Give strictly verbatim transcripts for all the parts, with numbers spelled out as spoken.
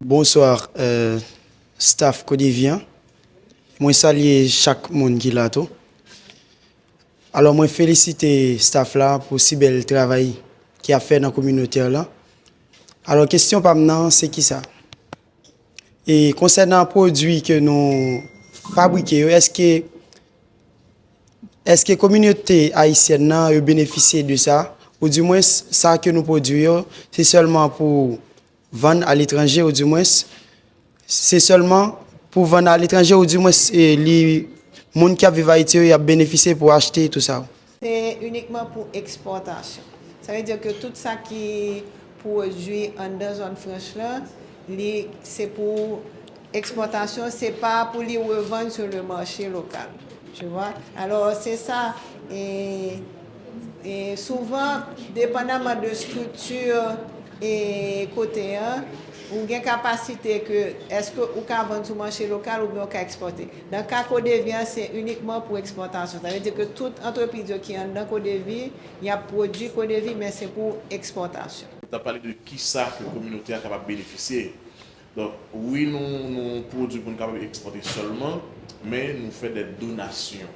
Bonswa, euh, staff Kodevi an. Mwen salye chak moun ki la tou. Alò, mwen felisite staff la pou si bèl travay ki ap fè nan kominote an lan. Alò, kesyon pa m nan, se kisa? E konsènan pwodui ke nou fabrike yo, èske, èske kominote ayisyèn nan yo benefisye de sa? Oudimwens, sa ke nou pwodui yo, se sèlman pou vann aletranje, oudimwens, se sèlman pou vann aletranje, oudimwens, e, li, moun ki ap viv Ayiti yo, y ap benefisye pou achte tou sa. Se inikman pou ekspòtasyon. Sa vle di ke tout sa ki pwodui anndan zòn franch lan, li, se pou ekspòtasyon, se pa pou li revann sur le marché local. Tu vois? Alò, se sa, e, e souvan, depandaman de estrikti, e, kote an, ou gen kapasite ke, èske ou ka vann sou mache lokal oubyen ou ka ekspòte. Nan ka Kodevi an, se inikman pou ekspòtasyon. Sa vle di ke tout antrepriz yo ki anndan Kodevi, y ap pwodui Kodevi, men se pou ekspòtasyon. Ou ta pale de kisa ke kominote a kapab benefisye. Donk, wi, nou, nou pwodui pou nou kapab ekspòte sèlman, men nou fè de donasyon.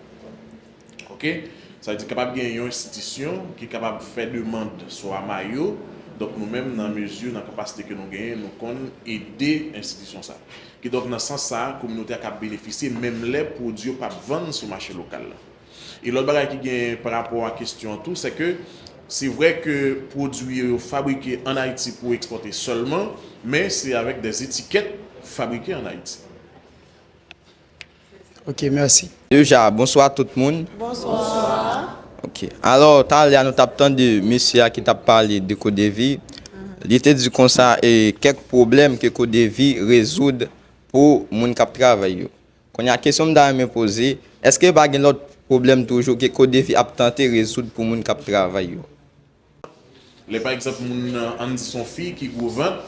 Oke? Sa vle di kapab gen yon enstitisyon ki kapab fè demann sou amay yo. Donk, nou menm, nan mezi, nan kapasite ke nou genyen, nou konn ede enstitisyon sa. Kidonk, nan sans sa, kominote a ka benefisye, menm lè pwodui yo p ap vann sou mache lokal la. E lòt bagay ki gen pa rapò a kesyon an tou, se ke se vre ke pwodui yo fabrike ann Ayiti pou ekspòte sèlman, men se avèk des étiquettes fabriquées en Haïti. Ok, mèsi. Deja, bonswa tout moun. Bonswa. Ok. Alò, talè a nou t ap tande mesye a ki t ap pale de Kodevi. Li te di konsa, e, kèk pwoblèm ke Kodevi rezoud pou moun k ap travay yo. Kounye a, kesyon m ta renmen poze, èske pa gen lòt pwoblèm toujou ke Kodevi ap tante rezoud pou moun k ap travay yo? Lè, pa egzanp, moun nan, ann di se yon fi ki gwo vant,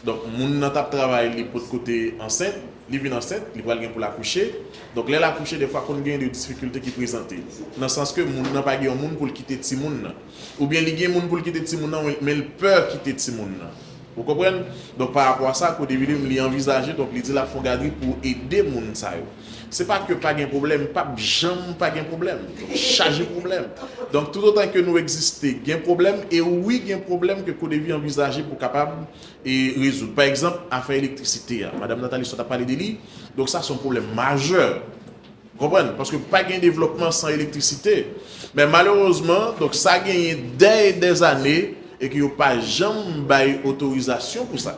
donk, moun nan t ap travay, li potko te ansent, li vin ansent, li pral gen pou l akouche. Donk, lè l akouche, defwa, konn gen de difikilte ki prezante. Nan sans ke moun nan pa gen yon moun pou l kite timoun nan. Oubyen li gen moun pou l kite timoun nan, men l pè kite timoun nan. Ou konprann? Donk, pa rapò a sa, Kodevi li menm, li anvizaje, donk, li di l ap fè yon gadri pou ede moun sa yo. Se pa ke pa gen pwoblèm, p ap janm pa gen pwoblèm. Donk, chaje pwoblèm. Donk, toutotan ke nou egziste, gen pwoblèm, e wi, gen pwoblèm ke Kodevi anvizaje pou kapab, e, rezoud. Pa egzanp, afè elektrisite a. Madanm Nathalie sot ap pale de li. Donk, sa se yon pwoblèm majè. Konprann? Paske pa gen devlòpman san elektrisite. Men malerezman, donk sa genyen dè e dè zane e ke yo pa janm bay otorizasyon pou sa.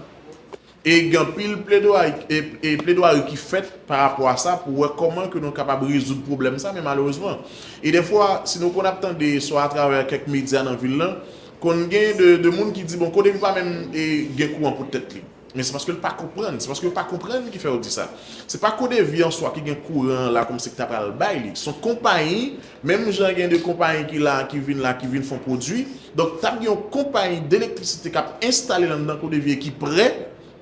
E gen anpil pledwari, e, e pledwari ki fèt pa rapò a sa pou wè kòman ke nou kapab rezoud pwoblèm sa, men malerezman. E defwa, si nou konn ap tande swa atravè kèk medya nan vil lan, konn gen de, de moun ki di, bon, Kodevi pa menm, e, gen kouran pou tèt li. Men se paske l pa konprann. Se paske yo pa konprann ki fè yo di sa. Se pa Kodevi an swa ki gen kouran an la kòmsi ki ta pral bay li. Se yon konpayi, menm jan gen de konpayi ki la, ki vin la, ki vin fè yon pwodui. Donk, t ap gen yon konpayi delektrisite k ap enstale l anndan Kodevi e ki prè,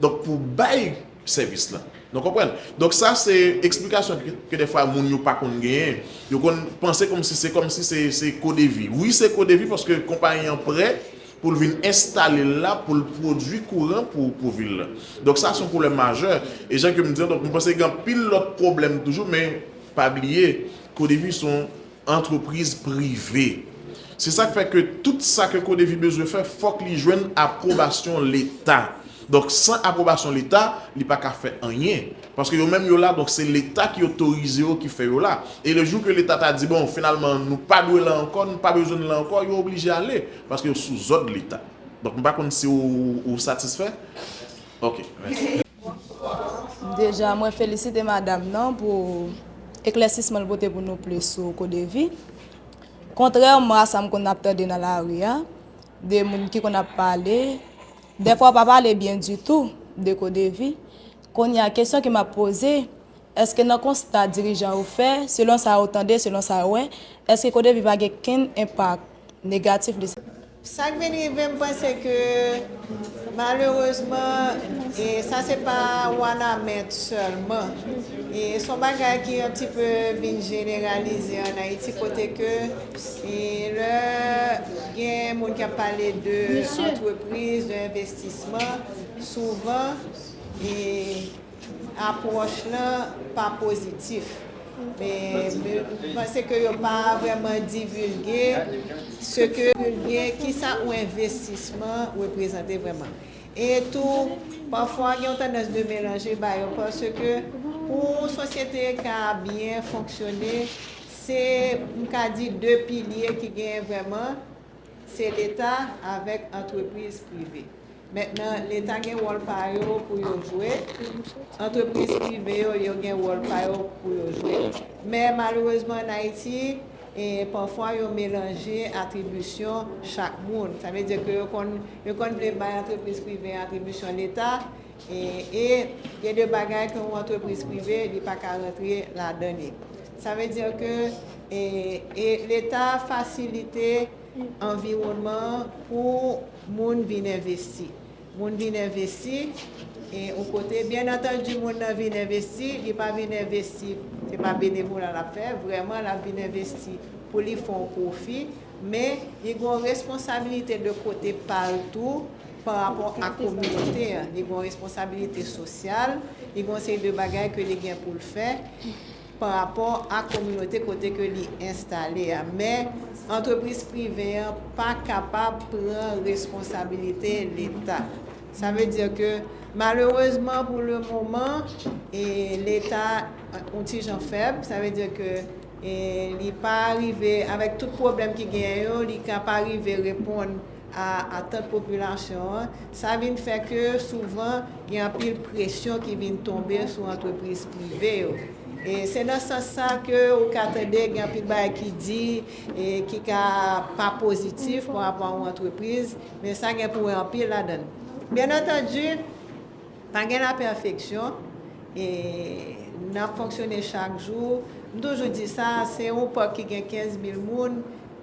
donk, pou bay sèvis lan. Nou konprann? Donk, sa se eksplikasyon ke, ke defwa moun yo pa konn genyen. Yo konn panse kòmsi se, kòmsi se, se Kodevi. Wi, se Kodevi paske konpayi an prè, pou l vin enstale l la, pou l pwodui kouran pou, pou vil la. Donk, sa se yon pwoblèm majè. E jan ke m di an, donk, m panse gen anpil lòt pwoblèm toujou, men pa bliye, Kodevi se yon antrepriz prive. Se sa k fè ke tout sa ke Kodevi bezwen fè, fòk li jwenn apwobasyon Leta. Donk, san apwobasyon Leta, li pa ka fè anyen. Paske yo menm yo la, donk se Leta ki otorize yo, ki fè yo la. E le jou ke Leta ta di, bon, finalman, nou pa dwe la ankò, nou pa bezwen la ankò, yo oblije ale, paske yo sou zòd Leta. Donk, m pa konn si ou, ou satisfè. Ok, mèsi. Deja, mwen felisite madanm nan pou eklèsisman l pote pou nou plis sou Kodevi. Kontrèman a sa m konn ap tande nan lari a, de moun ki konn ap pale, dèfwa yo pa pale byen ditou de Kodevi. Kounye a, kesyon ke m ap poze, èske nan konsta dirijan yo fè, selon sa yo tande, selon sa yo wè, èske Kodevi pa gen kenn enpak negatif li? Sa k vin rive, m panse ke Malerezman, e sa se pa Wanament sèlman. E se yon bagay ki yon ti pe vin jeneralize ann Ayiti, kote ke e lè gen moun k ap pale de antrepriz, de envestisman, souvan e apwòch lan pa pozitif. Men, men, m panse ke yo pa vrèman divilge se ke, divulge kisa yon envestisman reprezante vrèman. E tou, pafwa gen yon tandans de melanje bagay yo, paske pou yon sosyete ka byen fonksyone, se, m ka di, de pilye ki genyen vrèman, se Leta avèk antrepriz prive. Mentnan, Leta gen wòl pa yo pou yo jwe, antrepriz prive yo, yo gen wòl pa yo pou yo jwe. Men malerezman, ann Ayiti, e pafwa yo melanje atribisyon chak moun. Sa vle di ke yo konn, yo konn vle bay antrepriz prive atribisyon Leta, e, e gen de bagay ke yon antrepriz prive, li pa ka rantre ladan li. Sa vle di ke e, e Leta fasilite anviwònman an pou moun vin envesti. Moun vin envesti e yon kote, byen antandi, moun nan vin envesti, li pa vin envesti, se pa benevola l ap fè, vrèman l ap vin envesti pou li fè yon pwofi, men li gen yon responsabilite de kote pa l tou pa rapò a kominote an. Li gen yon responsabilite sosyal, li gen yon seri de bagay ke li gen pou l fè pa rapò a kominote kote ke li enstale a. Men, antrepriz prive an pa kapab pran responsabilite Leta. Sa vle di ke, malerezman, pou le moman, e Leta, e, yon ti jan fèb. Sa vle di ke, e, li pa rive, avèk tout pwoblèm ki genyen yo, li ka pa rive reponn a atant popilasyon an. Sa vin fè ke souvan gen anpil presyon ki vin tonbe sou antrepriz prive yo. E se nan sans sa ke ou ka tande gen anpil bagay ki di, e ki ka pa pozitif pa rapò a yon antrepriz, men sa gen pou wè anpil ladan l. Byen antandi, pa gen lapèfeksyon, e n ap fonksyone chak jou. M toujou di sa, se yon pòk ki gen kenz mil moun,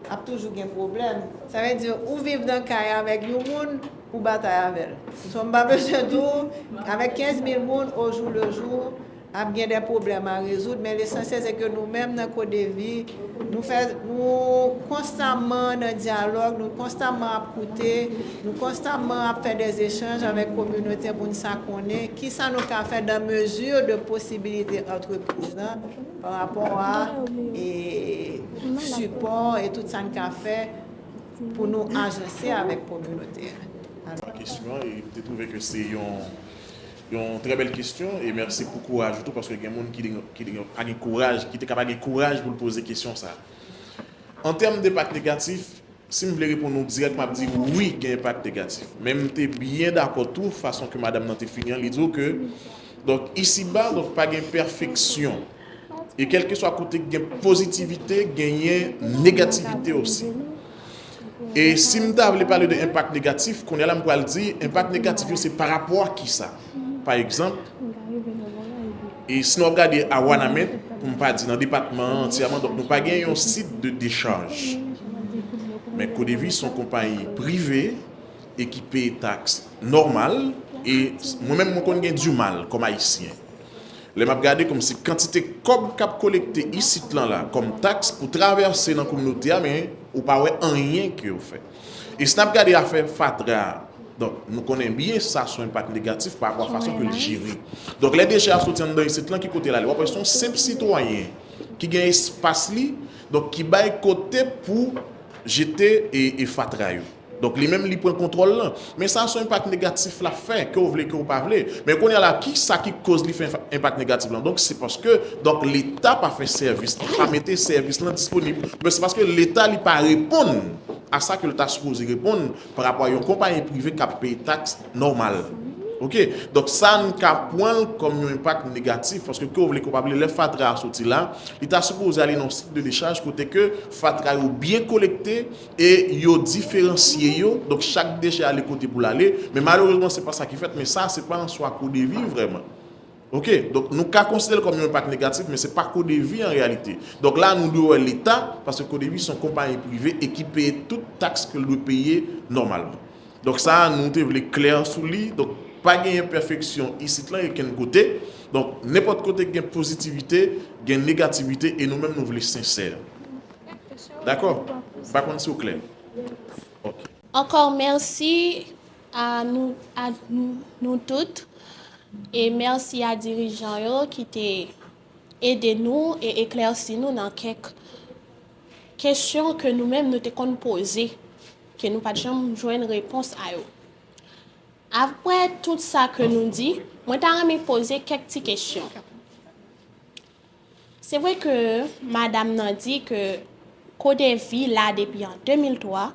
ap toujou gen pwoblèm. Sa vle di, ou viv nan kay avèk yon moun, ou batay avè l. So, m pa bezwen di w, avèk kenz mil moun, o jou le jou, ap gen de pwoblèm a rezoud, men lesansyèl se ke nou menm nan Kodevi, nou fè, nou konstamman nan dyalòg, nou konstamman ap koute, nou konstamman ap fè de echanj avèk kominote pou n sa konnen kisa nou ka fè dan mezi de posibilite antrepriz lan pa rapò a, e, sipò e tout sa n ka fè pou nou ajanse avèk kominote a. Alò, kesyon an, e m te twouve ke se yon, yon trè bèl kesyon, e mèsi pou kouraj ou tou, paske gen moun ki, ki pa gen kouraj, ki te ka pa gen kouraj pou l poze kesyon sa a. An tèm de enpak negatif, si m vle reponn ou dirèk, m ap di wi, gen enpak negatif. Men m te byen dakò tou, fason ke madanm nan te fini an, li di w ke, donk, isiba, donk, pa gen pèfeksyon. E kèlkeswa kote k gen pozitivite, genyen negativite osi. E si m ta vle pale de enpak negatif, kounye a la m pral di, enpak negatif yo se pa rapò a kisa. Pa egzanp, e si nou ap gade a Wanament, pou m pa di nan depatman an antyèman, donk nou pa gen yon sit de dechaj. Men Kodevi se yon konpayi prive e ki peye taks nòmal, e mwen menm mwen konn gen dimal kòm ayisyen. Lè m ap gade kòmsi kantite kòb k ap kolekte isit lan la kòm taks pou travèse nan kominote a, men ou pa wè anyen ke yo fè. E si n ap gade afè fatra a, donk, nou konnen byen sa se yon enpak negatif pa rapò a fason ke l jere. Donk, lè dechè a soti anndan isit lan, ki kote l ale? W ap wè se yon senp sitwayen ki gen espas li, donk, ki bay kote pou jete e, e fatra yo. Donk, li menm, li pran kontwòl lan. Men sa se yon enpak negatif l ap fè, ke w vle, ke w pa vle. Men kounye a la, kisa ki koz li fè enpak negatif lan? Donk, se paske, donk, Leta pa fè sèvis, li pa mete sèvis lan disponib. Men se paske Leta, li pa reponn a sa ke l ta sipoze reponn pa rapò a yon konpayi prive k ap peye taks nòmal. Oke? Donk, sa n ka pran l kòm yon enpak negatif, paske ke w vle, ke w pa vle, lè fatra a soti la, li ta sipoze ale nan yon sit de dechaj kote ke fatra yo byen kolekte e yo diferansye yo. Donk, chak dechè ale kote pou l ale. Men malerezman, se pa sa ki fèt, men sa, se pa an swa Kodevi vrèman. Oke? Donk, nou ka konsidere l kòm yon enpak negatif, men se pa Kodevi an reyalite. Donk, la, nou dwe wè Leta, paske Kodevi se yon konpayi prive e ki peye tout taks ke l dwe peye nòmalman. Donk sa a, nou te vle klè sou li. Donk pa genyen pèfeksyon isit lan okenn kote. Donk nenpòt kote gen pozitivite, gen negativite, e nou menm nou vle sensè. Dakò? M pa konn si w klè. Ok. Ankò mèsi a nou, a nou tout, e mèsi a dirijan yo ki te ede nou e eklèsi nou nan kèk kesyon ke nou menm nou te konn poze, ke nou pa t janm jwenn repons a yo. Apre tout sa ke nou di, mwen ta renmen poze kèk ti kesyon. Se vre ke madanm nan di ke Kodevi la depi an de mil twa,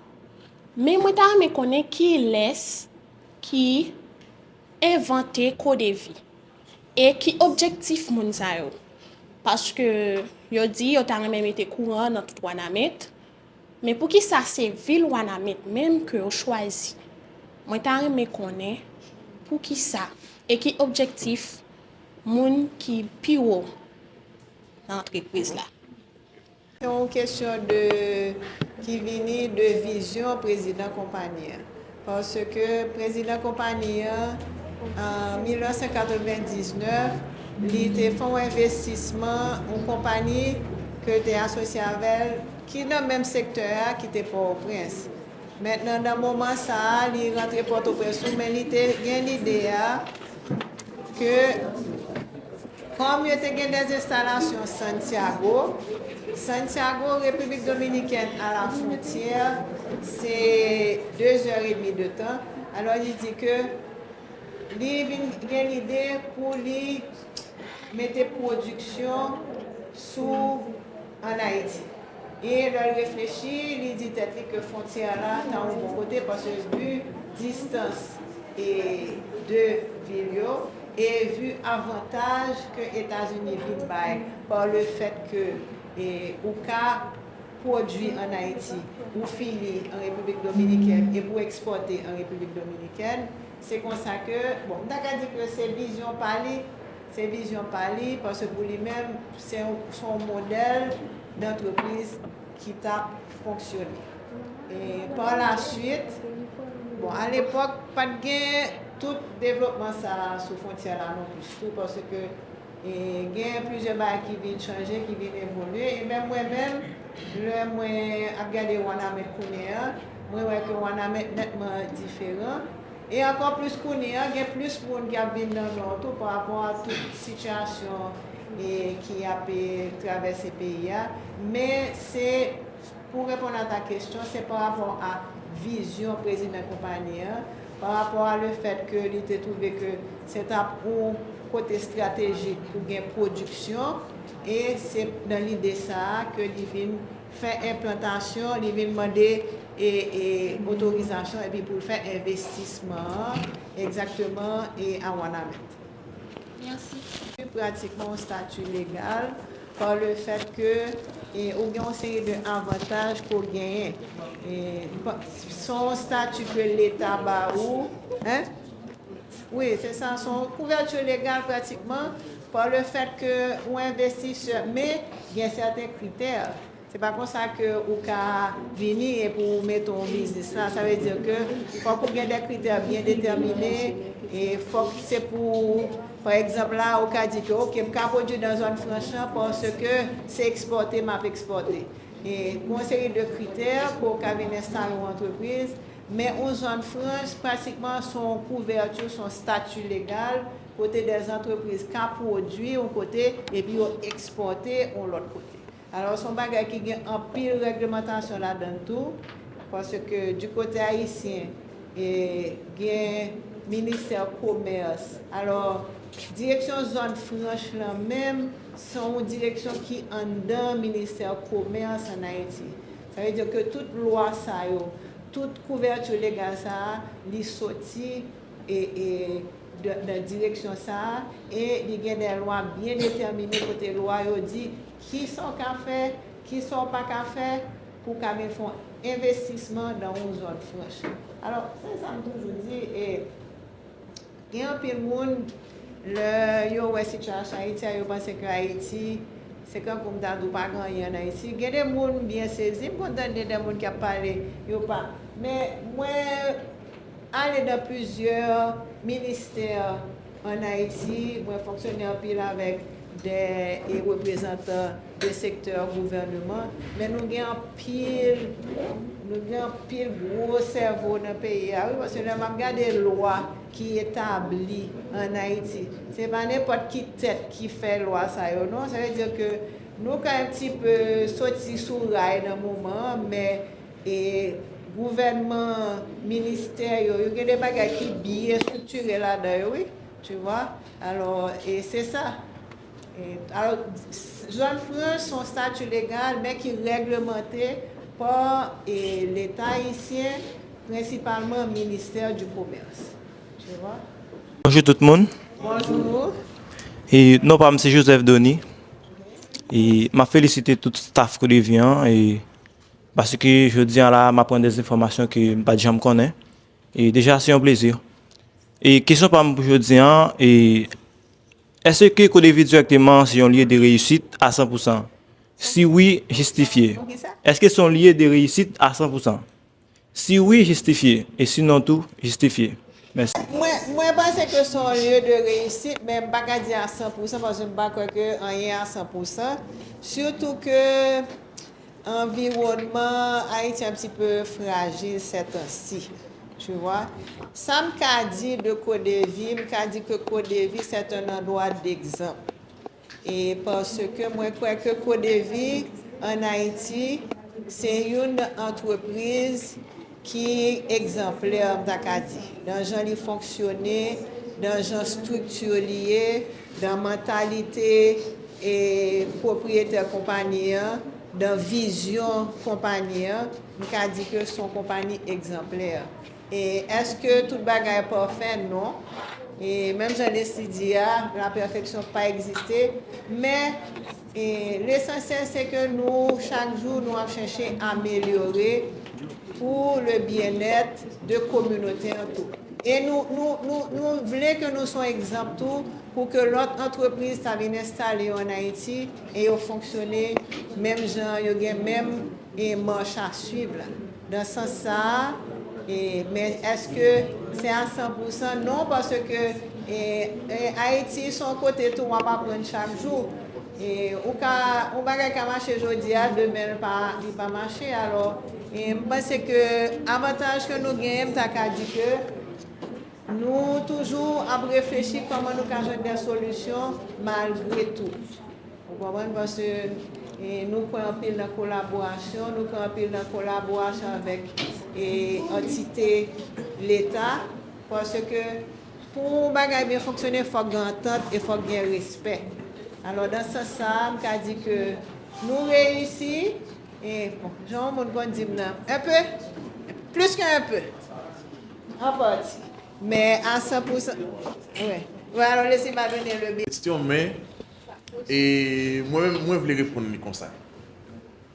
men mwen ta renmen konnen kilès ki envante Kodevi e ki objektif moun sa yo. Paske yo di yo ta renmen mete kouran nan tout Wanament, men poukisa se vil Wanament menm ke yo chwazi? Mwen ta renmen konnen poukisa e ki objektif moun ki pi wo nan antrepriz la. Se yon kesyon de ki vini de vizyon prezidan konpanyi an. Paske prezidan konpanyi an, an mil nèf san katrevendiznèf, li te fè yon envestisman, yon konpanyi ke te asosye avè l, ki nan menm sektè a, ki te Pòtoprens. Mentnan, nan moman sa a, li rantre Pòtoprens tou, men li te gen lide a ke kòm yo te gen dèzenstalasyon Santiago, Santiago, Repiblik Dominikèn a la fwontyè, se de zè edmi de tan. Alò, li di ke li vin gen lide pou li mete pwodiksyon sou ann Ayiti. E lè l reflechi, li di tèt li ke fwontyè la ta yon bon kote, paske vi distans e de vil yo, e vi avantaj ke Etazini vin bay pa le fèt ke e, ou ka pwodui ann Ayiti, ou fini an Repiblik Dominikèn e pou ekspòte an Repiblik Dominikèn, se konsa ke, bon, m ta ka di ke se vizyon pa li, se vizyon pa li, paske pou li menm, se yon, se yon modèl dantrepriz ki t ap fonksyone. E pa la swit, bon, alepòk, pa t gen tout devlopman sa a sou fwontyè la non plis tou, paske e, gen plizyè bagay ki vin chanje, ki vin evolye. E menm mwen menm, lè mwen ap gade Wanament kounye a, mwen wè ke Wanament nètman diferan. E ankò plis kounye a, gen plis moun k ap vin nan Nò tou pa rapò a tout sitiyasyon e, ki ap e, travèse peyi a. Men se, pou reponn a ta kesyon, se pa rapò a vizyon prezidan konpanyi an, pa rapò a le fèt ke li te twouve ke se t ap yon kote estratejik pou gen pwodiksyon, e se nan lide sa a ke li vin fè enplantasyon, li vin mande e, e, otorizasyon epi pou l fè envestisman an egzakteman e a Wanament. Mèsi. Pratikman yon stati legal pa le fèt ke e, ou gen yon seri de avantaj ke w genyen. E, pa- se yon stati ke Leta ba ou, en? Wi, se sa, se yon kouvèti legal pratikman pa le fèt ke ou envestisè, men gen sèten kritè. Se pa konsa ke ou ka vini e pou ou mete yon biznis la. Sa vle di ke fòk ou gen de kritè byen detèmine e fòk se pou, pa egzanp la, ou ka di ke, oke, m ka pwodui nan zòn franch lan paske se ekspòte m ap ekspòte. E gen yon seri de kritè pou ou ka vin enstale yon antrepriz, men yon zòn franch, pratikman, se yon kouvèti, se yon stati legal kote de antrepriz ka pwodui yon kote epi yo ekspòte yon lòt kote. Alò, se yon bagay ki gen anpil règlemantasyon ladan l tou, paske di kote ayisyen, e, gen ministè komès. Alò, direksyon zòn franch lan menm, se yon direksyon ki anndan ministè komès ann Ayiti. Sa vle di ke tout lwa sa yo, tout kouvèti legal sa a, li soti e, e, de- nan direksyon sa a, e li gen de lwa byen detèmine kote lwa yo di kisa w ka fè, kisa w pa ka fè pou w ka vin fè yon envestisman nan yon zòn franch. Alò, se sa m toujou di, e gen anpil moun, lè yo wè sitiyasyon Ayiti a, yo panse ke Ayiti, se kankou m ta di w pa gen anyen ann Ayiti. Gen de moun byen sezi, m konn tande de moun k ap pale, yo pa. Men mwen, ale nan plizyè ministè ann Ayiti, mwen fonksyone anpil avèk de, e, reprezantan de sektè gouvèneman, men nou gen anpil, nou gen anpil gwo sèvo nan peyi a, wi, paske lè m ap gade lwa ki etabli ann Ayiti, se pa nenpòt ki tèt ki fè lwa sa yo, non. Sa vle di ke nou ka yon ti pe soti sou ray nan moman an, men e gouvènman, ministè yo, yo gen de bagay ki byen estriktire ladan yo, wi, tu vois. Alò, e se sa. E, alò, zòn franch se yon stati legal, men ki règlemante pa, e, Leta ayisyen, prensipalman ministè di komès. Tu vois? Bonjou tout moun. Bonjou. E non pa m se Joseph Dony. E m ap felisite tout staff Kodevi an. E Paske jodi a la, m aprann de enfòmasyon ke m pa t janm konnen. E deja, se yon plezi. E kesyon pa m pou jodi a, e èske Kodevi dirèkteman se yon lye de reyisit a san pou san? Si wi, jistifye. Èske se yon lye de reyisit a san pou san? Si wi, jistifye. E sinon tou, jistifye. Mèsi. Mwen, mwen panse ke se yon lye de reyisit, men m pa ka di a san pou san paske m pa kwè ke anyen a san pou san. Sitou ke anviwònman Ayiti un petit peu fragile ces temps-ci, tu vois. Sa m ka di de Kodevi, m ka di ke Kodevi c'est un endroit d'exemple. E paske mwen kwè ke Kodevi ann Ayiti, se youn nan antrepriz ki egzanplè, m ta ka di, nan jan li fonksyone, nan jan estrikti li ye, nan mantalite e pwopriyetè konpayi an, nan vizyon konpayi an, m ka di ke se yon konpayi egzanplè. E èske tout bagay pafè? Non. E menm jan Leslie di a, la perfection pa egziste, men e lesansyèl se ke nou, chak jou, nou ap chèche amelyore pou le byennèt de kominote an tou. E nou, nou, nou, nou vle ke nou se yon egzanp tou pou ke lòt antrepriz ta vin enstale yo ann Ayiti e yo fonksyone menm jan, yo gen menm e mach a swiv la. Nan sans sa a, e, men èske se a san pou san? Non, paske e, e, Ayiti se yon kote tou w ap aprann chak jou. E, ou ka, yon bagay ka mache jodi a, demen l pa, li pa mache. Alò, e, m panse ke avantaj ke nou genyen, m ta ka di ke nou toujou ap reflechi kòman nou ka jwenn de solisyon malgre tou. Ou konprann? Paske e, nou kwè anpil nan kolaborasyon, nou kwè anpil nan kolaborasyon avèk e, antite Leta, paske pou yon bagay byen fonksyone, fòk gen antant e fòk gen respè. Alò, nan sans sa a, m ka di ke nou reyisi, e, bon, jan yon moun konn di m nan, un peu, plus que un peu, en partie, mais à cent pour cent, ouais. Ouais, alors laissez-moi donner le question, mais E mwen menm, mwen vle reponn li konsa.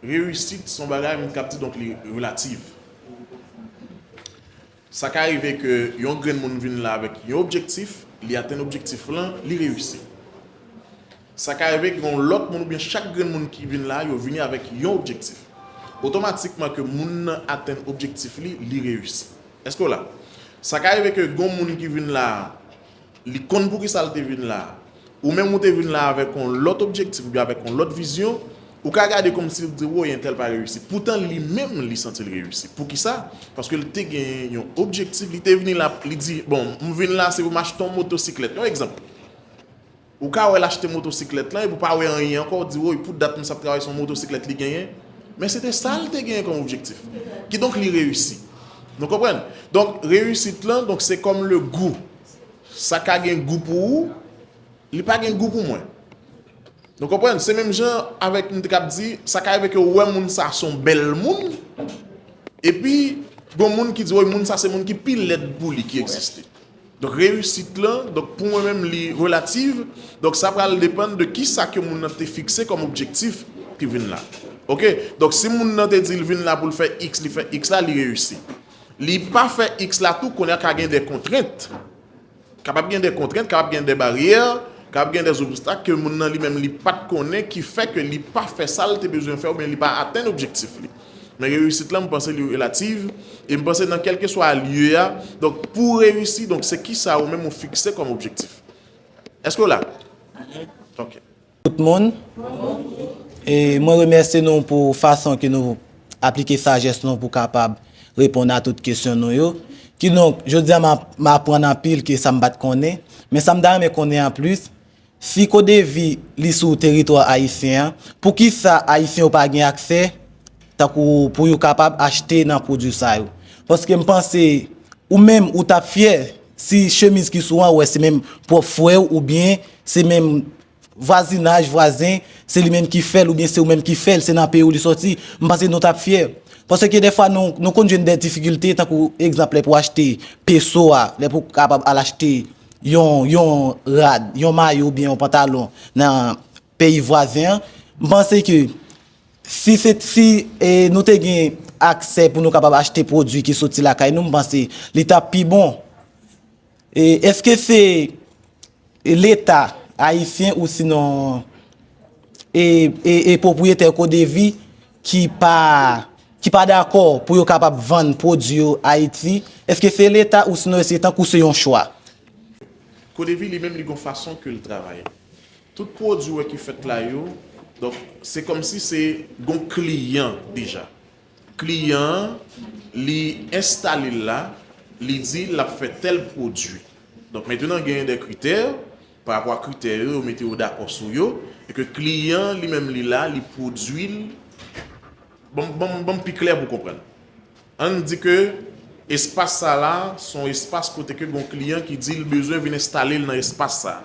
Reyisit se yon bagay m k ap di, donk, li relatif. Sa ka rive ke yon grenn moun vin la avèk yon objektif, li atenn objektif lan, li reyisi. Sa ka rive ke yon lòt moun oubyen chak grenn moun ki vin la, yo vini avèk yon objektif. Otomatikman ke moun nan atenn objektif li, li reyisi. Èske w la? Sa ka rive ke yon moun ki vin la, li konn poukisa l te vin la. Ou menm ou te vin la avèk yon lòt objektif oubyen avèk yon lòt vizyon, ou ka gade kòmsi l di, woy, entèl pa reyisi. Poutan li menm, li santi l reyisi. Poukisa? Paske l te gen yon objektif, li te vini la, li di, bon, m vin la, se pou m achte yon motosiklèt. Yon egzanp. Ou ka wè l achte motosiklèt lan, epi w pa wè anyen ankò, w di, woy, pou dat m sa ap travay, se yon motosiklèt li genyen. Men se te sa l te genyen kòm objektif. Kidonk, li reyisi. Nou konprann? Donk, reyisit lan, donk, se kòm le gou. Sa ka gen gou pou ou, li pa gen gou pou mwen. Nou konprann? Se menm jan avèk m te k ap di, sa ka rive ke ou wè moun sa se yon bèl moun, epi gon moun ki di, woy, moun sa se moun ki pi lèd pou li ki egziste. Donk, reyisit lan, donk, pou mwen menm, li relatif. Donk, sa pral depann de kisa ke moun nan te fikse kòm objektif ki vin la. Oke? Donk, si moun nan te di l vin la pou l fè X, li fè X la, li reyisi. Li pa fè X la tou, kounye a ka gen de kontrent. Kapab gen de kontrent, kapab gen de baryè, kapab gen de zobstak ke moun nan li menm li pa t konnen ki fè ke li pa fè sa l te bezwen fè oubyen li pa atenn objektif li. Men reyisit lan, m panse li relativ, e m panse nan kèlkeswa lye a, donk, pou w reyisi, donk, se kisa ou menm ou fikse kòm objektif. Èske w la? Ok. Tout moun. E mwen remèsye nou pou fason ke nou aplike sajès nou pou kapab reponn a tout kesyon nou yo. Kidonk, jodi a m ap, m aprann anpil ke sa m pa t konnen. Men sa m ta renmen konnen anplis, si Kodevi li sou teritwa ayisyen an, poukisa ayisyen yo pa gen aksè tankou pou yo kapab achte nan pwodui sa yo? Paske m panse ou menm ou t ap fyè si chemiz ki sou an, ou wè se menm pwòp frè w oubyen se menm vwazinaj, vwazen, se li menm ki fè l oubyen se ou menm ki fè l, se nan peyi w li sòti, m panse nou t ap fyè. Paske dèfwa nou, nou konn jwenn de difikilte, tankou egzanp, lè pou achte peso a, lè pou kapab al achte yon, yon rad, yon mayo oubyen yon pantalon nan peyi vwazen an, m panse ke si se, si, e, nou te gen aksè pou nou kapab achte pwodui ki soti lakay nou, m panse li t ap pi bon. E, èske se Leta ayisyen ou sinon e, e, e pwopriyetè Kodevi ki pa, ki pa dakò pou yo kapab vann pwodui yo Ayiti? Èske se Leta ou sinon èske tankou se yon chwa? Kodevi li menm li gon fason ke l travay. Tout pwodui w wè ki fèt la yo, donk, se kòmsi se gon kliyan deja. Kliyan an, li enstale l la, li di l ap fè tèl pwodui. Donk, mentenan, genyen de kritè, pa rapò a kritè yo, yo mete yo dakò sou yo, e ke kliyan an, li menm, li la, li pwodui l. Ban m, ban m, ban m pi klè pou w konprann. Ann di ke espas sa la, se yon espas kote ke gon kliyan ki di l bezwen vin enstale l nan espas sa.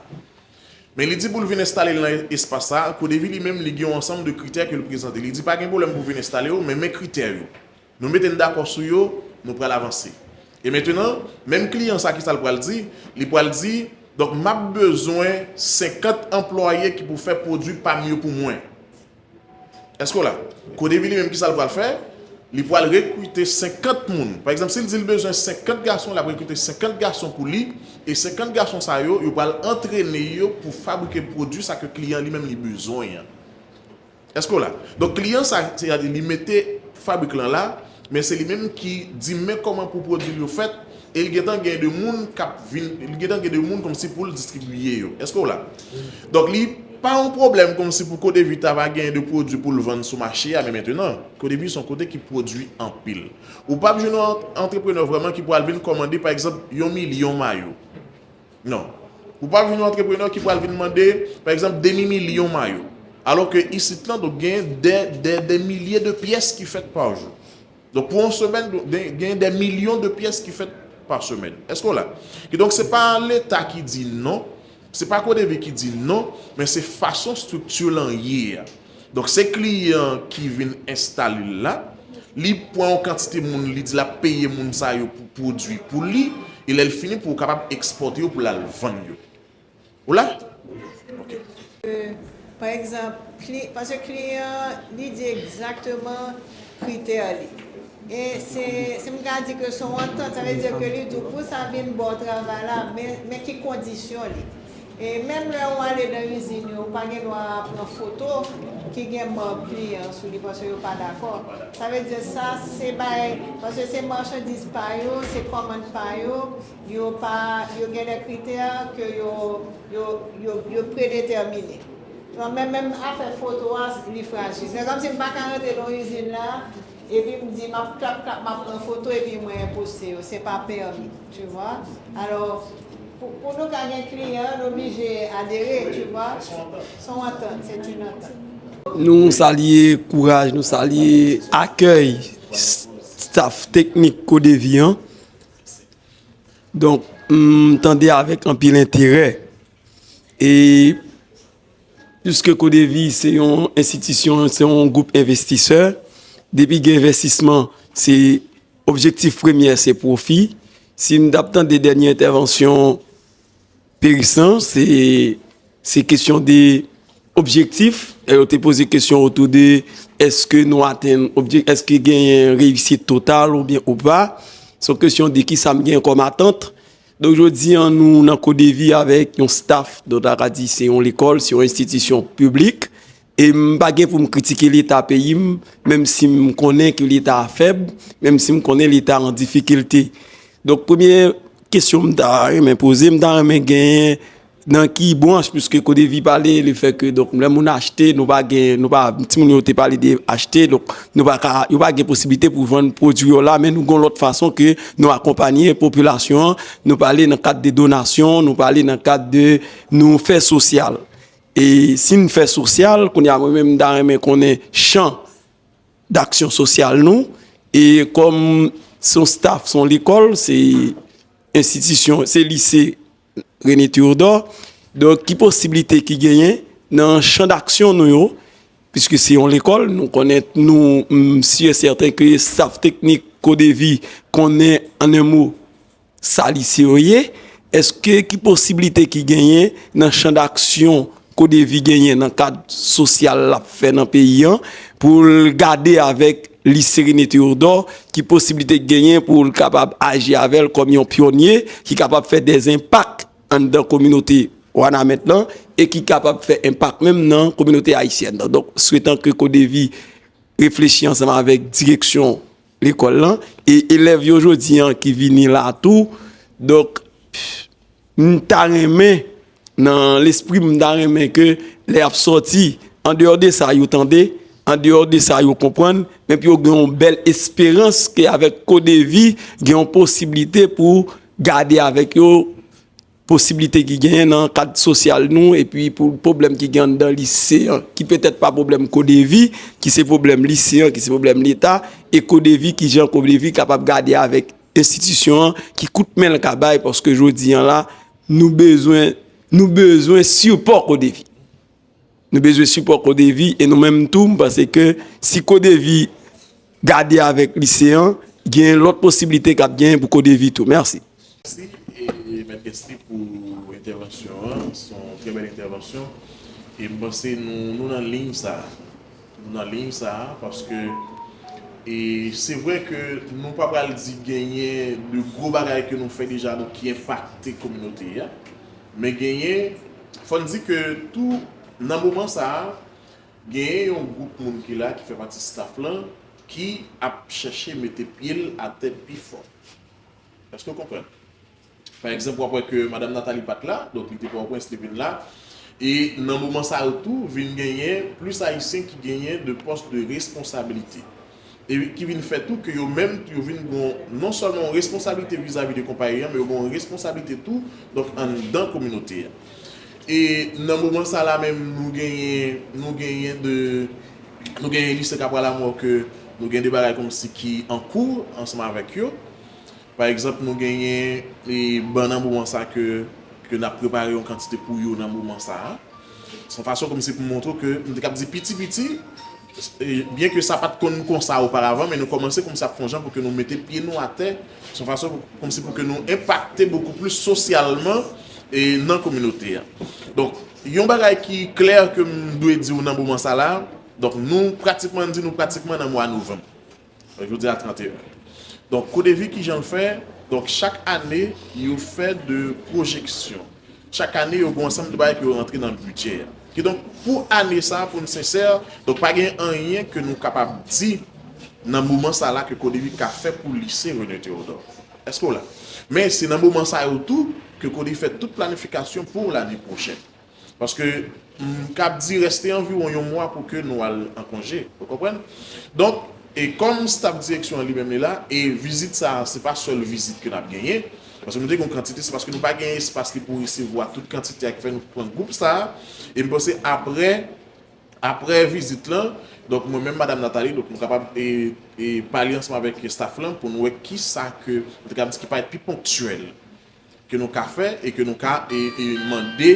Men li di pou l vin enstale l nan espas sa, Kodevi li menm li gen yon ansanm de kritè ke l prezante. Li di pa gen pwoblèm pou w vin enstale w, men men kritè yo. Nou mete n dakò sou yo, nou pral avanse. E mentenan, menm kliyan sa kisa l pral di? Li pral di, donk m ap bezwen senkant anplwaye ki pou fè pwodui pa m yo pou mwen. Èske w la? Kodevi li menm kisa l pral fè? Li pral rekrite senkant moun. Pa egzanp, si l di l bezwen senkant gason, l ap rekrite senkant gason pou li, e senkant gason sa yo, yo pral antrene yo pou fabrike pwodui sa ke kliyan li menm li bezwen an. Èske w la? Donk kliyan sa, sètadi li mete fabrik lan la, men se li menm ki di men kòman pou pwodui l yo fèt, e li gentan gen de moun k ap vin, li gentan gen de moun kòmsi pou l distribiye yo. Èske w la? Donk li pa yon pwoblèm kòmsi pou Kodevi ta va gen de pwodui pou l vann sou mache a, men mentenan, Kodevi se yon kote ki pwodui anpil. Ou p ap jwenn yon antreprenè vrèman ki pral vin kòmande, pa egzanp, yon milyon mayo. Non. Ou pa vin yon antreprenè ki pral vin mande, pa egzanp, demi milyon mayo. Alò ke isit lan, donk, gen de, de, de milye de pyès ki fèt pa jou. Donk, pou yon semèn, gen, gen de milyon de pyès ki fèt pa semèn. Èske w la? Kidonk, se pa Leta ki di non, se pa Kodevi ki di non, men se fason estrikti lan ye a. Donk, se kliyan ki vin enstale l la, li pran yon kantite moun, li di l ap peye moun sa yo pou pwodui pou li, e lè l fini pou w kapab ekspòte yo pou l al vann yo. Ou la? Ok. Pa egzanp, kli, paske kliyan an, li di egzakteman kritè li. E se, si m ka di ke se yon antant, sa vle di ke li di w pou sa vin ba w travay la, men, men ki kondisyon li. E menm lè ou ale nan izin yo, ou pa gen dwa pran foto ki gen manm kliyan sou li paske yo pa dakò. Sa vle di sa se bay, paske se machandiz pa yo, se kòmann pa yo, yo pa, yo gen de kritè ke yo, yo, yo, yo predetèmine. Menm, menm afè foto a, li frajil. Se kòmsi m pa ka rantre nan yon izin la, epi m di m ap klap klap, m ap pran foto epi mwen poste yo. Se pa pèmi, tu vois. Alò, pou, pou nou ka gen kliyan, nou oblije adere, tu vois. Se yon antant, c'est une entente. Nou salye kouraj, nou salye akèy staff teknik Kodevi an. Donk, m tande avèk anpil enterè. E piske Kodevi se yon enstitisyon, se yon gwoup envestisè, depi gen envestisman, se objektif premyè se pwofi. Si m t ap tande dènye entèvansyon Perisan, se, se kesyon de objektif. Yo te poze kesyon otou de èske nou atenn objek, èske genyen reyisit total oubyen ou pa. Se yon kesyon de kisa m genyen kòm atant. Donk, jodi an, nou nan Kodevi avèk yon staff, donk, ta ka di se yon lekòl, se yon enstitisyon piblik. E m pa gen pou m kritike Leta peyi m, menm si m konnen ke Leta a fèb, menm si m konnen Leta an difikilte. Donk, premye kesyon m ta renmen poze, m ta renmen genyen nan ki branch, piske Kodevi pale le fè ke, donk, lè moun achte, nou pa gen, nou pa, timoun yo te pale de achte, donk, nou pa ka, yo pa gen posiblite pou vann pwodui yo la, men nou gon lòt fason ke nou akonpanye popilasyon an, nou pale nan kad de donasyon, nou pale nan kad de nou fè sosyal. E si n fè sosyal, kounye a mwen menm m ta renmen konnen chan daksyon sosyal nou, e kòm se yon staff, se yon lekòl, se enstitisyon, se lise René Théodore. Donk, ki posiblite ki genyen nan chan daksyon nou yo, piske se yon lekòl, nou konnen, nou, m si e sèten ke staff teknik Kodevi konnen, an en mo, sa lise yo ye, èske ki posiblite ki genyen nan chan daksyon Kodevi genyen nan kad sosyal l ap fè nan peyi an, pou l gade avèk lise René Théodore, ki posiblite ki genyen pou l kapab aji avè l kòm yon pyonye ki kapab fè dè enpak anndan kominote Wanament lan e ki kapab fè enpak menm nan kominote ayisyèn nan. Donk, swetan ke Kodevi reflechi ansanm avèk direksyon lekòl lan e elèv yo jodi an ki vini la tou. Donk, m ta renmen, nan lespri m, m ta renmen ke lè y ap sòti, andeyò de sa yo tande, andeyò de sa yo konprann, men pou yo gen yon bèl esperans ke avèk Kodevi, gen yon posiblite pou gade avèk yo posiblite ki genyen nan kad sosyal nou, epi pou pwoblèm ki gen anndan lise an, ki petèt pa pwoblèm Kodevi, ki se pwoblèm lise an, ki se pwoblèm Leta, e Kodevi, ki jan Kodevi kapab gade avèk enstitisyon an, ki kout men l ka bay, paske jodi an la, nou bezwen, nou bezwen sipò Kodevi. Nou bezwen sipò Kodevi e nou menm tou, m panse ke si Kodevi gade avèk lise an, gen lòt posiblite k ap genyen pou Kodevi tou. Mèsi. Mèsi, e, Mèt Guesty pou entèvansyon an. Se yon trè bèl entèvansyon. E m panse nou, nou nan liy sa a. Nou nan liy sa a, paske, e, se vrè ke nou pa pral di genyen de gwo bagay ke nou fè deja, nou, ki enpakte kominote a. Men genyen, fò n di ke tou, nan moman sa a, genyen yon gwoup moun ki la, ki fè pati staff lan, ki ap chèche mete pye l atè pi fò. Èske w konprann? Pa egzanp, w ap wè ke Madanm Nathalie pa t la, donk li te Pòtoprens, li vin la. E nan moman sa yo tou, vin genyen plis Ayisyen ki genyen de pòs de responsabilite. E ki vin fè tou ke yo menm tou, yo vin gon non sèlman yon responsablite vizavi de konpayi an, men yo gon yon responsablite tou, donk, anndan kominote a. E nan moman sa la menm, nou genyen, nou genyen de, nou genyen lise Kapwa Lamò ke nou gen de bagay kòmsi ki an kou ansanm avèk yo. Pa egzanp, nou genyen, e, bann nan moman sa ke, ke n ap prepare yon kantite pou yo nan moman sa a. Se yon fason kòmsi pou montre ke, m te kab di piti piti, e, byen ke sa pa t konn konsa oparavan, men nou kòmanse kòmsi ap fè yon jan pou ke nou mete pye nou atè. Se yon fason kòmsi pou ke nou enpakte bokou plis sosyalman, e, nan kominote a. Donk, yon bagay ki klè ke m dwe di w nan moman sa la, donk nou pratikman, n di nou pratikman nan mwa novanm. Jodi a trannteyen. Donk, Kodevi, kijan l fè? Donk, chak ane, yo fè de pwojeksyon. Chak ane, yo gen yon ansanm de bagay ke yo rantre nan bidjè a. Kidonk, pou ane sa a, pou n sensè, donk, pa gen anyen ke nou kapab di nan moman sa la ke Kodevi ka fè pou lise René Théodore. Èske w la? Men se nan moman sa yo tou ke Kodevi fè tout planifikasyon pou lane pwochèn. Paske, m kab di reste anviwon yon mwa pou ke nou al an konje. Ou konprann? Donk, e kòm staff direksyon an li menm li la, e vizit sa a, se pa sèl vizit ke n ap genyen. Paske nou te gen yon kantite, se paske nou pa gen espas ki pou resevwa tout kantite a ki fè nou pran gwoup sa a. E m panse apre, apre vizit lan, donk mwen menm, Madanm Nathalie, donk nou kapab, e, e pale ansanm avèk staff lan pou nou wè kisa ke, nou te kab di ki parèt pi ponktyèl ke nou ka fè e ke nou ka, e, e mande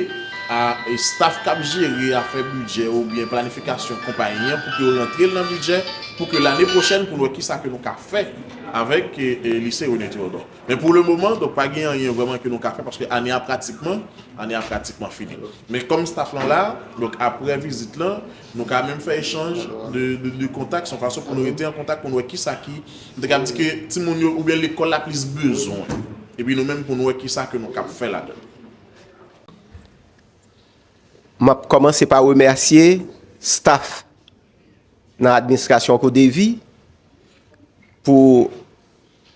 a, e staff k ap jere afè bidjè oubyen planifikasyon konpayi an pou ke yo rantre l nan bidjè, pou ke lane pwochèn pou nou wè kisa ke nou ka fè avèk, e, e lise René Théodore. Men pou le moman, donk, pa gen anyen vrèman ke nou ka fè paske ane a pratikman, ane a pratikman fini. Men kòm staff lan la, donk, apre vizit lan, nou ka menm fè echanj de, de, de kontak, se yon fason pou nou rete an kontak, pou nou wè kisa ki, nou te kab di ke timoun yo oubyen lekòl la plis bezwen. Epi nou menm pou nou wè kisa ke nou kab fè ladan. M ap kòmanse pa remèsye staff nan administrasyon Kodevi pou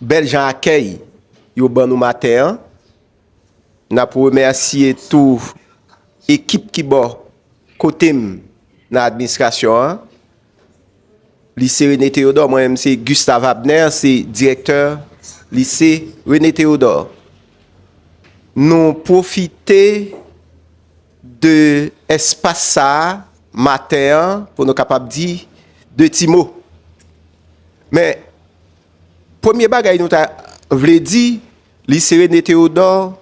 bèl jan akèy yo ban nou maten an. N ap remèsye tou ekip ki bò kote m nan administrasyon an. Lise René Théodore, mwen menm se Gustave Abner, se direktè lise René Théodore. Nou pwofite de espas sa a maten an pou nou kapab di de ti mo. Men, premye bagay nou ta vle di, lise René Théodore,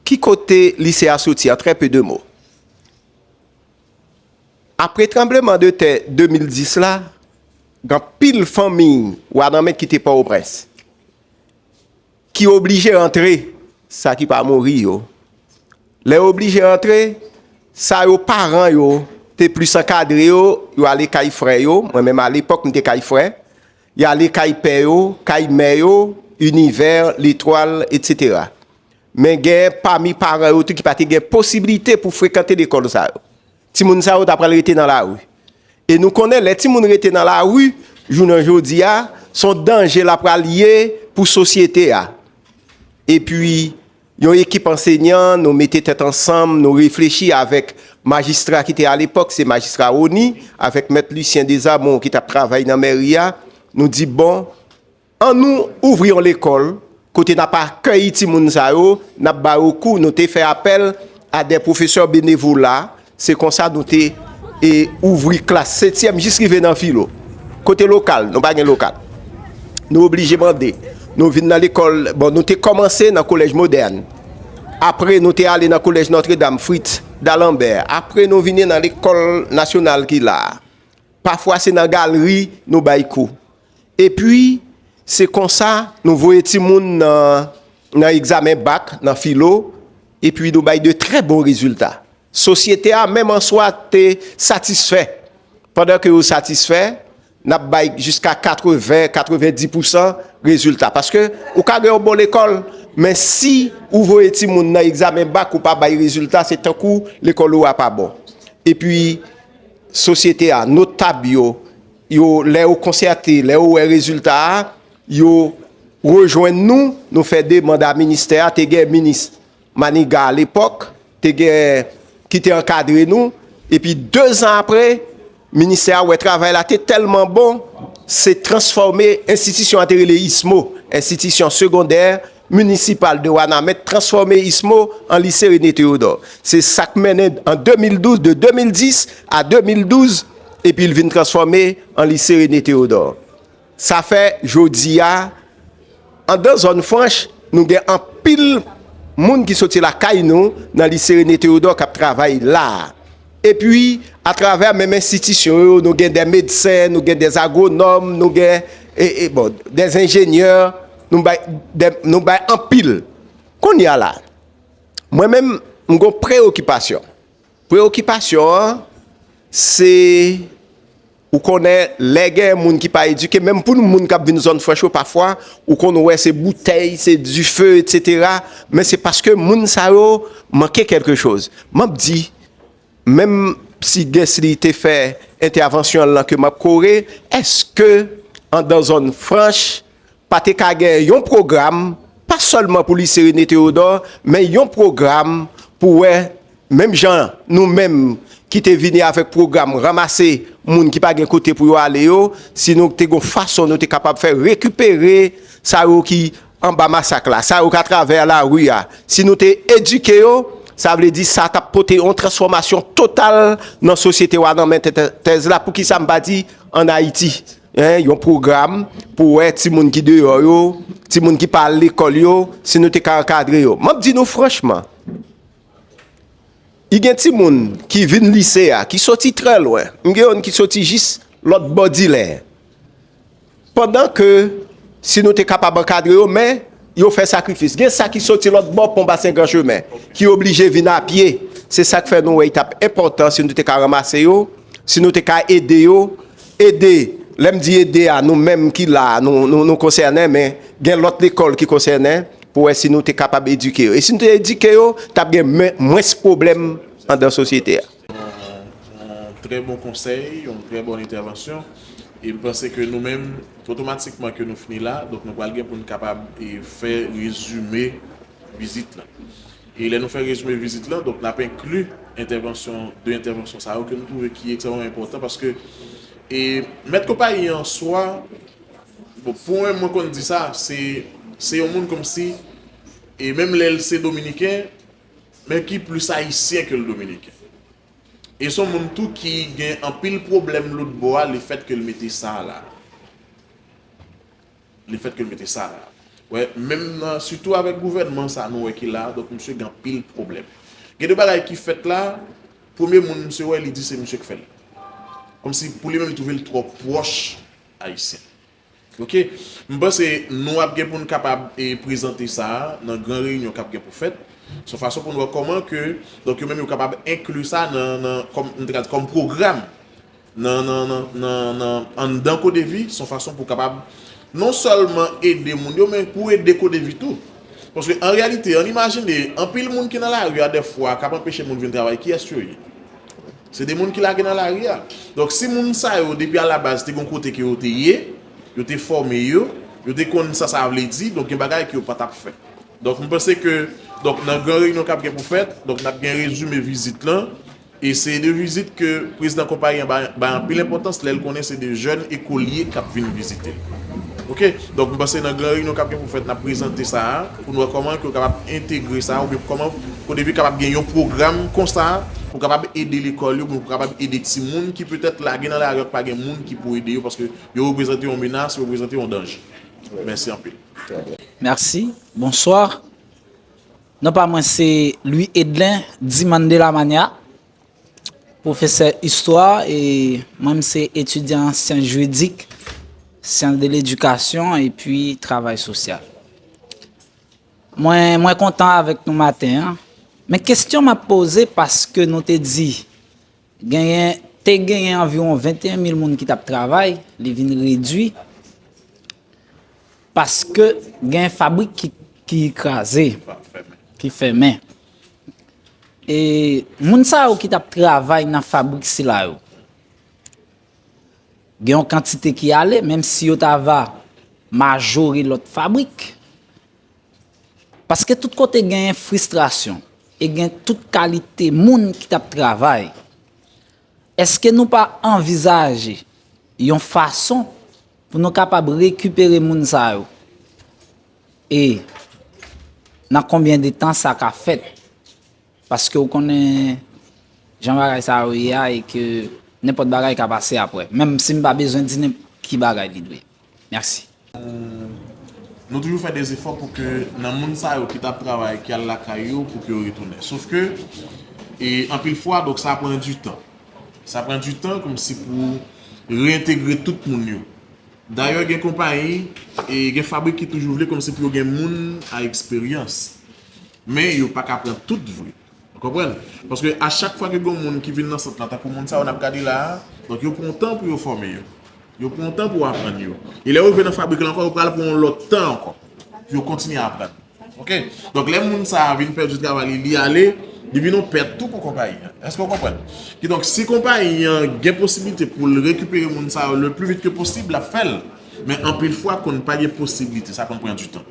ki kote lise a soti, an trè pe de mo. Apre tranbleman de tè de mil dis la, gen anpil fanmiy Wananment ki te Pòtoprens, ki oblije rantre, sa ki pa mouri yo. Lè yo oblije rantre, sa yo paran yo te plis ankadre yo, yo ale kay frè yo. Mwen menm alepòk, m te kay frè. Y ale kay pè yo, kay mè yo, Inivè, Letwal, etsetera. Men gen pami paran yo tou ki pa te gen posiblite pou frekante lekòl sa yo. Timoun sa yo ta pral rete nan lari. E nou konnen lè timoun rete nan lari, jounen jodi a, se yon danje l ap pral ye pou sosyete a. Epi, yon ekip ansenyan, nou mete tèt ansanm, nou reflechi avèk majistra ki te alepòk, se majistra Rony, avèk mèt Lucien Desamont ki t ap travay nan mèri a, nou di, bon, ann nou ouvri yon lekòl kote n ap akèyi timoun sa yo, n ap ba yo kou, nou te fè apèl a de pwofesè benevola, se konsa nou te e ouvri klas setyèm jis rive nan filo. Kote lokal, nou pa gen lokal. Nou oblije mande. Nou vin nan lekòl, bon, nou te kòmanse nan kolèj modèn. Apre, nou te ale nan kolèj Notre Dame, Fritz D'Alembert. Apre, nou vini nan lekòl nasyonal ki la a. Pafwa, se nan galri nou bay kou. Epi, se konsa nou voye timoun nan, nan egzamen bak, nan filo, epi nou bay de trè bon rezilta. Sosyete a, menm an swa, te satisfè. Pandan ke yo satisfè, n ap bay jiska katreven, katrevenndis pousan rezilta. Paske ou ka gen yon bon lekòl, men si ou voye timoun nan egzamen bak, ou pa bay rezilta, se tankou lekòl ou a pa bon. Epi, sosyete a, notab yo, yo, lè yo konstate, lè yo wè rezilta a, yo rejwenn nou, nou fè demann a ministè a, te gen minis Manigat alepòk, te gen ki te ankadre nou, epi dezan apre, ministè a wè travay la te tèlman bon, se transfòme enstitisyon an te rele ismo, Enstitisyon Segondè Minisipal de Wanament, transfòme ismo an lise René Théodore. Se sa k mennen an de mil douz, de de mil dis a de mil douz, epi l vin transfòme an lise René Théodore. Sa fè, jodi a, anndan zòn franch, nou gen anpil moun ki soti lakay nou nan lise René Théodore k ap travay la a. Epi, atravè menm enstitisyon yo, nou gen de medsen, nou gen de agwonòm, nou gen, e, e, bon, de enjenyè, nou bay, de, nou bay anpil. Kounye a la, mwen menm, m gon preyokipasyon. Preyokipasyon an, se, ou konnen, lè gen moun ki pa edike, menm pou nou moun k ap vin zòn franch yo, pafwa, ou konn wè se boutèy, se dife, etsetera. Men se paske moun sa yo manke kèlke choz. M ap di, menm si Guesly te fè entèvansyon l lan ke m ap kore, èske anndan zòn franch, pa te ka gen yon pwogram, pa sèlman pou lise René Théodore, men yon pwogram pou wè, menm jan nou menm ki te vini avèk pwogram ranmase moun ki pa gen kote pou yo ale yo, si nou te gon fason nou te kapab fè rekipere sa yo ki anba masak la, sa yo k atravè lari a. Si nou te edike yo, sa vle di sa t ap pote yon transfòmasyon total nan sosyete Wanament tèz la. Poukisa m pa di ann Ayiti? Hein, yon pwogram pou wè timoun ki deyò yo, timoun ki pa al lekòl yo, si nou te ka ankadre yo. M ap di nou franchman, i gen timoun ki vin lise a, ki soti trè lwen. M gen youn ki soti jis lòt bò Dilè. Pandan ke, si nou te kapab ankadre yo, men yo fè sakrifis. Gen sa ki soti lòt bò Pon Basen Gran Chemen, ki oblije vin apye. Se sa k fè nou wè li t ap enpòtan si nou te ka ranmase yo, si nou te ka ede yo, ede, lè m di ede a, nou menm ki la a, nou, nou, nou konsènen, men gen lòt lekòl ki konsènen, pou wè si nou te kapab edike yo. E si nou te edike yo, t ap gen men-, mwens pwoblèm anndan sosyete a. trè bon konsèy, yon trè bòn entèvansyon. E m panse ke nou menm, otomatikman ke nou fini la, donk nou pral gen pou n kapab e, fè rezime vizit la. E lè nou fè rezime vizit la, donk n ap enkli entèvansyon, de entèvansyon sa yo ke nou twouve ki ekstrèmman enpòtan paske e, mèt konpayi an swa, bon, pou mwen, mwen konn di sa, se se yon moun kòmsi, e menm lè l se dominiken, men ki plis ayisyen ke l dominiken. E se yon moun tou ki gen anpil pwoblèm lòt bò a, lefèt ke l mete sa la. Lefèt ke l mete sa la. Wè, menm nan, sitou avèk gouvènman sa nou wè ki la, donk misye gen anpil pwoblèm. Gen de bagay ki fèt la, premye moun misye wè, li di se misye k fè l. Kòmsi pou li menm li twouve l twò pwòch ayisyen. Ok, m panse nou ap gen pou n kapab e, prezante sa a nan gran reyinyon k ap gen pou fèt. Se yon fason pou n wè kòman ke, donk yo menm yo kapab enkli sa nan, nan kòm, m te ka di, kòm pwogram nan, nan, nan, nan, nan anndan Kodevi, se yon fason pou kapab non sèlman ede moun yo, men pou ede Kodevi tou. Paske an reyalite, ann imajine, anpil moun ki nan lari a dèfwa k ap anpeche moun vin travay, kiyès yo ye? Se de moun ki lage nan lari a. Donk, si moun sa yo, depi alabaz, te gen yon kote ke yo te ye, yo te fòme yo, yo te konn sa sa vle di, donk gen bagay ke yo pa t ap fè. Donk, m panse ke, donk, nan gran reyinyon k ap gen pou fèt, donk, n ap gen rezime vizit lan, e se de vizit ke prezidan konpayi an bay, bay anpil enpòtans lè l konnen se de jèn ekolye k ap vin vizite l. Ok? Donk, m panse nan gran reyinyon k ap gen pou fèt, n ap prezante sa a, pou n wè kòman ke yo kapab entegre sa a, oubyen kòman Kodevi kapab gen yon pwogram konsa, pou kapab ede lekòl yo, pou kapab ede timoun ki petèt lage nan lari a, pa gen moun ki pou ede yo, paske yo reprezante yon menas, yo reprezante yon danje. Mèsi anpil. Mèsi. Bonswa. Non pa mwen se Louis Edlin Dimande Lamania, pwofesè istwa e mwen m se etidyan syans jiridik, syans de ledikasyon epi travay sosyal. Mwen mwen kontan avèk nou maten an. Men kesyon m ap poze paske nou te di genyen te genyen anviwon venteyen mil moun ki t ap travay, li vin redwi paske gen fabrik ki, ki kraze, ki fèmen. E moun sa yo ki t ap travay nan fabrik sila yo, gen yon kantite ki ale, menm si yo ta va majore lòt fabrik. Paske tout kote genyen fristrasyon e gen tout kalite moun ki t ap travay. Èske nou pa anvizaje yon fason pou nou kapab rekipere moun sa yo? E nan konbyen de tan sa ka fèt? Paske ou konnen jan bagay sa yo ye a e ke nenpòt bagay ka pase apre. Menm si m pa bezwen di nenpòt ki bagay li dwe. Mèsi. Nou toujou fè de zefò pou ke nan moun sa yo ki t ap travay, ki al lakay yo, pou ke yo retounen. Sof ke, e, anpil fwa, donk sa pran du tan. Sa pran du tan kòmsi pou reyentegre tout moun yo. Dayè, gen konpayi, e gen fabrik ki toujou vle kòmsi pou yo gen moun a eksperyans. Men yo pa ka pran tout vre. Ou konprann? Paske a chak fwa ke gen moun ki vin nan sant lan, tankou moun sa yo n ap gade la a, donk yo pran tan pou yo fòme yo. Yo pran tan pou aprann yo. E lè yo rive nan fabrik la ankò, yo pral pran yon lòt tan ankò pou yo kontinye aprann. Ok? Donk lè moun sa a vin pèdi travay li, li ale, li vin yon pèt tou pou konpayi an. Èske w konprann? Kidonk si konpayi an gen posiblite pou l rekipere moun sa yo le plus vite que possible, l ap fè l. Men anpil fwa konn pa gen posiblite, sa konn pran du tan.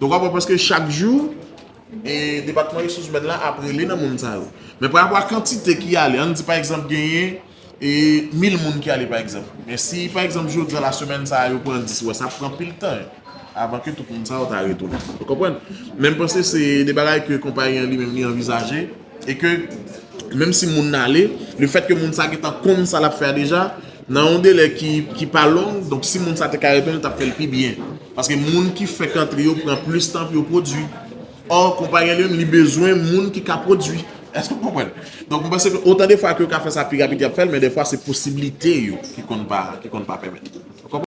Donk w ap wè prèske chak jou e depatman resous imèn lan ap rele nan moun sa yo. Men parapò a kantite ki ale, ann di pa egzanp genyen e mil moun ki ale pa egzanp. Men si pa egzanp jodi a la semèn sa a yo pran dis, ou wè sa ap pran anpil tan avan ke tout moun sa yo ta retounen. Ou konprann? Men m panse se de bagay ke konpayi an li menm li anvizaje e ke menm si moun nan ale, lefèt ke moun sa gentan konn sa l ap fè a deja, nan yon delè ki, ki pa long, donk si moun sa te ka retounen, l t ap fè l pi byen. Paske moun ki fèk antre yo pran plis tan pou yo pwodui. Ò, konpayi an li menm, li bezwen moun ki ka pwodui. Èske w konprann? Donk, m panse ke otan de fwa ke yo ka fè sa pi rapid, y ap fè l, men dèfwa se posiblite yo ki konn pa, ki konn pa pèmèt.